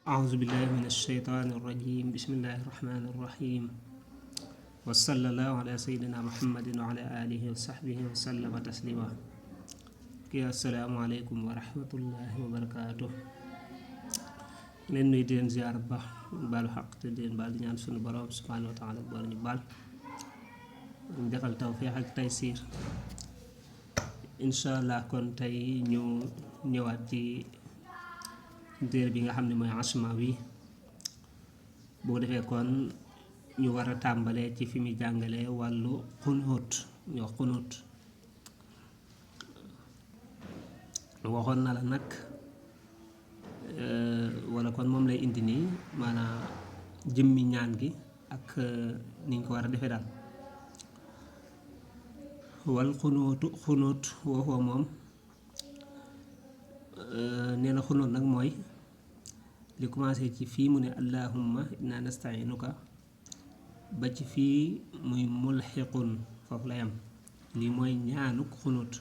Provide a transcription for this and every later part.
أعوذ بالله من الشيطان الرجيم بسم الله الرحمن الرحيم وصلى الله على سيدنا محمد وعلى آله وصحبه وسلم تسليما السلام عليكم ورحمة الله وبركاته leen nuy di leen ziyaar bu baax baalu xaq te di leen baal di ñaan sunu borom subhanahu wa taala boole ñu baal ñu defal tawfiix ak taysiir incha allah. kon tey ñu ñëwaat ci téere bi nga xam ne mooy Ashmawi boo defee kon ñu war a tàmbalee ci fi muy jàngalee wàllu xunóot ñu wax xunóot. waxoon na la nag wala kon moom lay indi nii maanaam jëmmi ñaan gi ak niñ ko war a defee daal. wal xunóotu xunóot waxoo moom nee na xunóot nag mooy li commencé ci fii mu ne allahumma inna nasta'inuka ba ci fii muy mulxiqun foofu la yam. lii mooy ñaanuk xunóot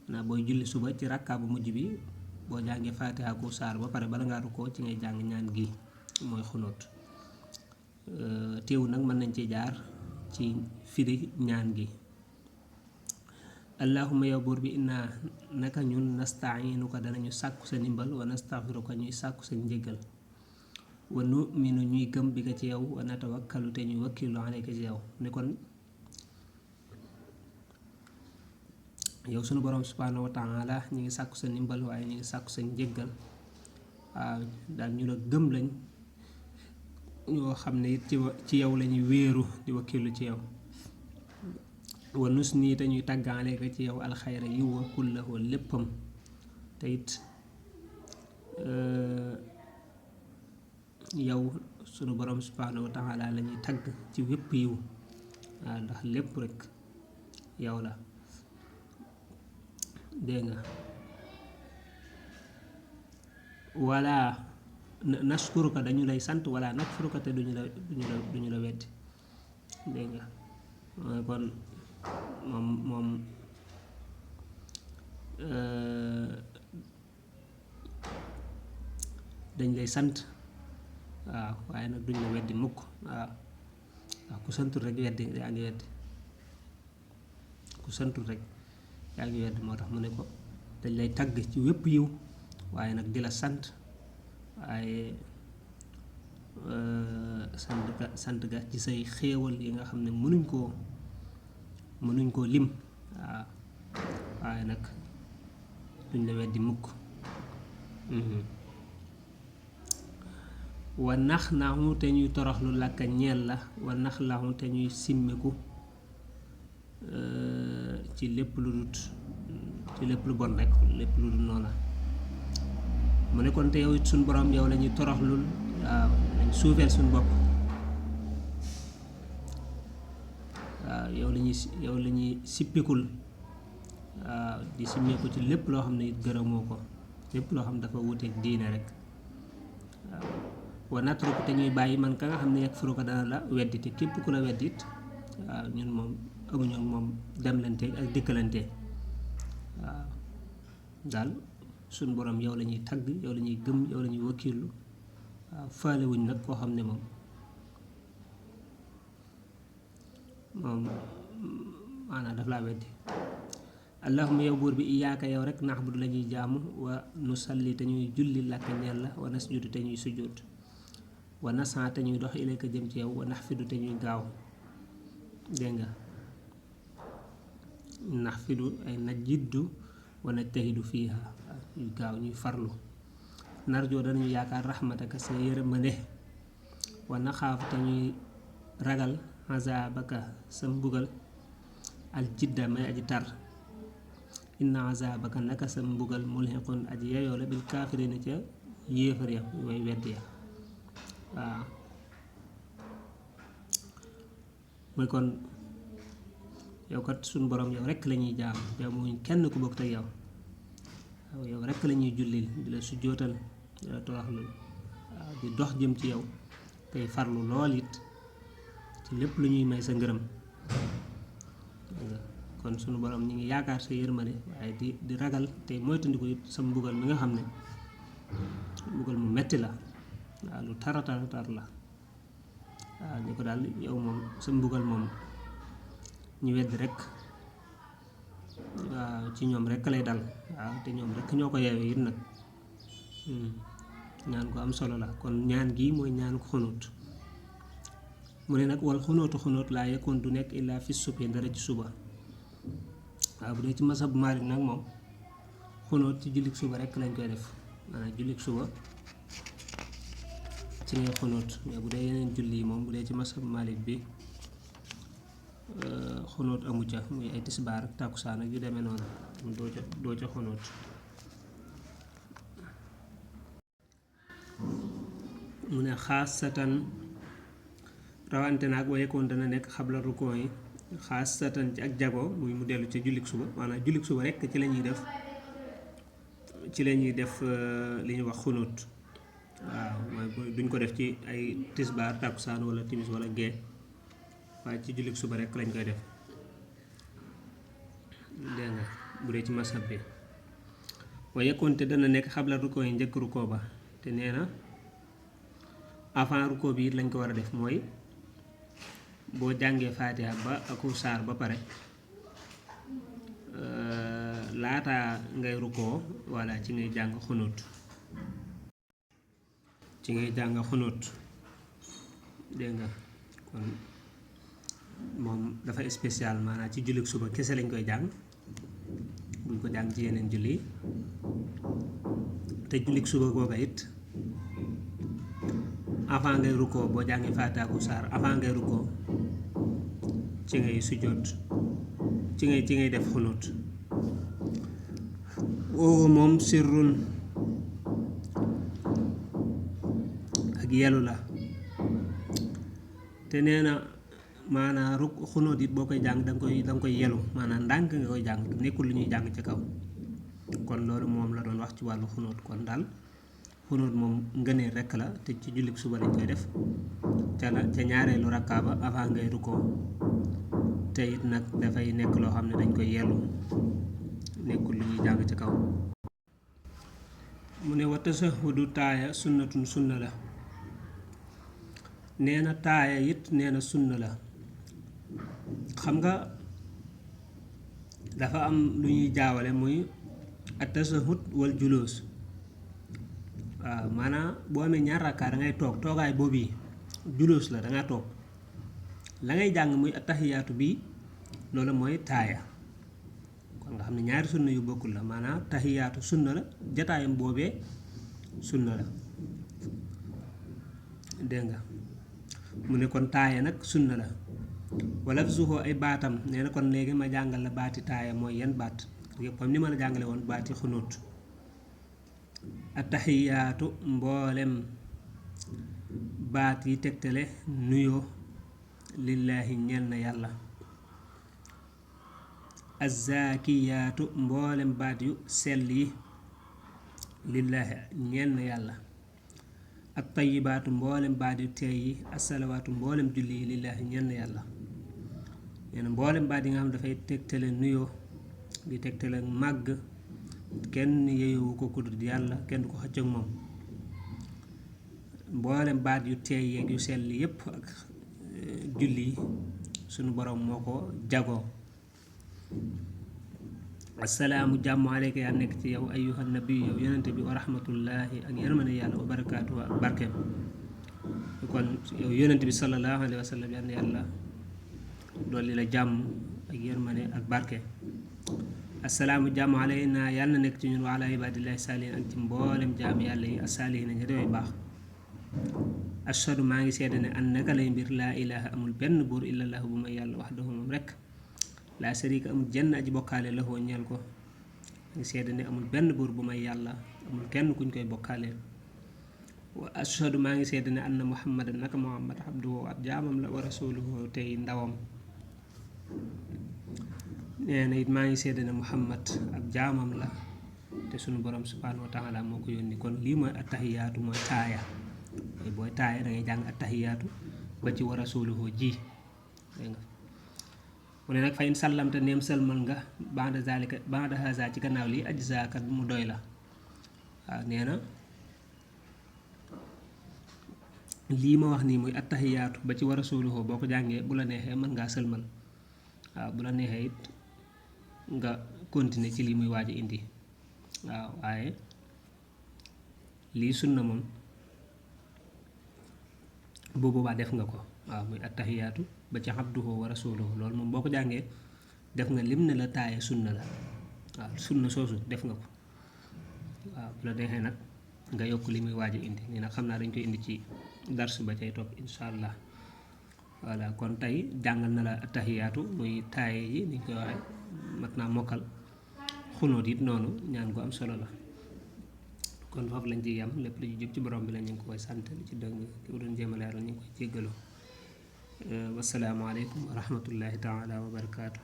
naa booy julli suba ci rakkaa bu mujj bi boo jàngee faatiha ku saar ba pare bala ngaa rukkoo ci ngay jàng ñaan gi mooy xunóot. teewu nag mën nañ ci jaar ci firi ñaan gi. allahumma yow buur bi inna naka ñun nasta'inuka danañu sàkku sa ndimbal wa nastaghfiruka ñuy sàkku sa njéggal wa nu'minu ñuy gëm bi ka ci yow wa natawakkalu te ñuy wakkilu alayka ci yow. ne kon yow sunu borom subhanahu wa ta'ala ñu ngi sàkku sa ndimbal waaye ñu ngi sàkku sa njéggal. waaw daal ñu la gëm lañ ñoo xam ne it ci yow lañuy wéeru di wakkilu ci yow. wa nus nii te ñuy tàggaale ko ci yow alxayra yiw wa kullahu léppam te it yow sunu borom subhanahu wa taala la ñuy tagg ci wépp yiw. waaw ndax lépp rek yow la dégg nga. wala nashkuruka dañu lay sant wala nakfuruka te duñu la weddi dégg nga. kon moom dañ lay sant waaw waaye nag duñ la weddi mukk. waaw ku santul rek weddi yaa ngi weddi ku santul rek yaa ngi weddi. moo tax mu ne ko dañ lay tagg ci wépp yiw waaye nag di la sant waaye sant ga ci say xéewal yi nga xam ne mënuñ koo lim. waaw waaye nag duñ la weddi mukk. wa nax naxu te ñuy toroxlu làkka ñeel la wa nax laxu te ñuy simmiku ci lépp lu dut ci lépp lu bon rek lépp lu dul noona. mu ne kon te yow it suñ borom yow la ñuy toroxlul. waaw lañ suufeel suñ bopp. waaw yow la ñuy sippikul. waaw di simmeeku ci lépp loo xam ne it gërëmoo ko lépp loo xam ne dafa wuteeg diine rek. waaw wa natruku te ñuy bàyyi man ka nga xam ne yakfuru ko dana la weddi te képp ku la weddit waaw ñun moom amuñu moom demlante ak dikkalante. waaw daal suñ borom yow la ñuy tagg yow la ñuy gëm yow la ñuy wakkilu. waaw faale wuñ nag koo xam ne moom maanaam daf laa weddi. allahumma yow buur bi iyaaka yow rek naxbudu la ñuy jaamu wa nusalli te ñuy julli làkk ñeel la wa nasjudu te ñuy sujjóot wa nasan te ñuy dox ilayka jëm ci yow wa naxfidu te ñuy gaaw. dégg nga naxfidu ay najiddu wa najtahidu fiiha ñuy gaaw ñuy farlu. narjoo danañu yaakaar raxmataka sa yërmande wa naxaafu te ñuy ragal azabaka sa mbugal al jidda may aji tar. inna azabaka naka sa mbugal mulhiqun aji yeyoo la bil kaafirina ca yéefar ya way weddi ya. waaw mooy kon yow kat suñ borom yow rekk lañuy jaam jaamuñ kenn ku bokk ak yow. waaw yow rekk lañuy jullil di la sujjootal di la toroxlu. waaw di dox jëm ci yow tey farlu lool it ci lépp lu ñuy may sa ngërëm. kon sunu borom ñi ngi yaakaar sa yërmande waaye di ragal tey moytandiku it sa mbugal mi nga xam ne mbugal mu metti la. waaw lu tara tar la waaw ni ko daal yow moom sa mbugal moom ñu wedd rek waaw ci ñoom rek lay dal waaw te ñoom rek ñoo ko yeewee it nag ñaan ko am solo la kon ñaan gi mooy ñaan ko xunut mu ne nag wal xunut laa yekkoon du nekk illaa fi subhi dara ci suba waaw bu dee ci masab Maalik nag moom xunut ci jullik suba rek lañ koy def maanaam jullik suba ci ngay xunut mais bu dee yeneen julli yi moom bu dee ci masab Maalik bi xunut amu ca muy ay tisbaar ak tàkkusaan ak yu demee noonu doo ca xunut mu ne xaasatan rawante naag wayekoon dana nekk xabla rukoo yi xaasatan ci ak jago muy mu dellu ca jullik suba maanaam jullik suba rek ci la ñuy def li ñuy wax xunut waaw mooy duñ ko def ci ay tisbaar tàkkusaan wala timis wala gee waaye ci jullik suba rek lañ koy def dégg nga bu dee ci masab bi wayekoon te dana nekk xabla rukoo yi njëkk rukoo ba te nee na avant rukoo bi it lañ ko war a def mooy boo jàngee faatiha ba aku saar ba pare laata ngay rukoo walla ci ngay jàng xunut dégg nga kon moom dafa spécial maanaam ci jullik suba kese lañ koy jàng buñ ko jàng ci yeneen julli te jullik suba googa it avant ngay rukkoo boo jàngee faatiha ak saar avant ngay rukkoo ci ngay sujjóot ci ngay def xunut woowu moom sirrun ak yelu la te nee na maanaam xunut it boo koy jàng danga koy yelu maanaam ndànk nga koy jàng nekkul lu ñuy jàng ci kaw kon loolu moom la doon wax ci wàllu xunut kon daal xunut moom ngëneel rekk la te ci jullik suba lañ koy def ca ñaareelu rakkaa ba avant ngay rukkoo te it nag dafay nekk loo xam ne dañ koy yellu nekkul lu ñuy jàng ci kaw mu ne wa tashahudu taaya sunnatun sunna la nee na taaya it nee na sunna la xam nga dafa am lu ñuy jaawale muy at tashahud wal julus waaw maanaam boo amee ñaar rakkaa dangay toog toogaay boobu yi julus la dangaa toog la ngay jàng muy attahiyaatu bi loolu mooy taaya kon nga xam ne ñaari sunna yu bokkul la maanaam tahiyaatu sunna la jataayam boobee sunna la dégg nga mu ne kon taaya nag sunna la wala suuxoo ay baatam nee na kon léegi ma jàngal la baati taaya mooy yan baat comme ni ma la jàngale woon baati xunut attahiyaatu mboolem baat yi tegtale nuyoo lillaahi ñeel na yàlla azzakiyaatu mboolem baat yu sell yi lillaahi ñeel na yàlla ak tayibaatu mboolem baat yu teey yi assalawaatu mboolem julli yi lillaahi ñeel na yàlla nee na mboolem baat yi nga xam dafay tegtale nuyoo di tegtale màgg kenn yeyowu ko ku dul yàlla kenn du ko xëcc ak moom mboolem baat yu teey yeeg yu sell yépp ak julli yi sunu borom moo ko jagoo assalaamu jàmm aleyka yaa nekk ci yow ayyuhan nabi yow yonente bi wa rahmatullahi ak yërmande yàlla wa barakaatu ak barkeem kon yow yonente bi sallallahu alayhi wa sallam yal na yàlla dolli la jàmm ak yërmande ak barke assalaamu jàmm aleyna yàlla na nekk ci ñun wa ala ibadillahi saalihin ak ci mboolem jaam yàlla yi assaalihin ña réew baax ashhadu maa ngi seede ne an naka lay mbir laa ilaha amul benn buur illallahu bu may yàlla wahdahu moom rekk laa sharika amul jenn aji bokkaale la woo ñeel ko maa ngi seede ne amul benn buur bu may yàlla amul kenn kuñ koy bokkaaleel wa ashhadu maa ngi seede ne anna muhammadan naka muhammad abduhu ab jaamam la wa rasuluhu tey ndawam nee na it maa ngi seede ne muhammad ab jaamam la te sunu borom subhanahu wa taala moo ko yónni kon lii mooy attahiyaatu mooy taaya booy taaya da ngay jàng attahiyaatu ba ci wa rasuluhu ji dégg nga mu ne nag fa in sallamta neem sëlmal nga ba'da zalika ba'da haza ci gannaaw lii ajzaakat mu doy la waaw nee na lii ma wax nii muy attahiyaatu ba ci wa rasuluhu boo ko jàngee bu la neexee mën ngaa sëlmal waaw bu la neexee it nga continuer ci lii muy waaj a indi waaw waaye lii sunna moom bu boobaa def nga ko waaw muy attahiyaatu ba ci abduhu wa rasuluhu loolu moom boo ko jàngee def nga lim ne la taaye sunna la waaw sunna soosu def nga ko waaw bu la neexee nag nga yokk li muy waaj a indi nii nag xam naa dañ koy indi ci dars ba cay topp insha allah voilà kon tey jàngal na la attahiyaatu muy taaye yi niñ koy waxee mat naa mokkal xunóot it noonu ñaan gu am solo la kon foofu lañ ci yam lépp lu ci jub ci borom bi la ñu ngi koy sant li ci dëng ki ko doon jéem a leeral ñu ngi koy jéggalu wassalaamu aleykum wa rahmatullahi taala wa barakaatu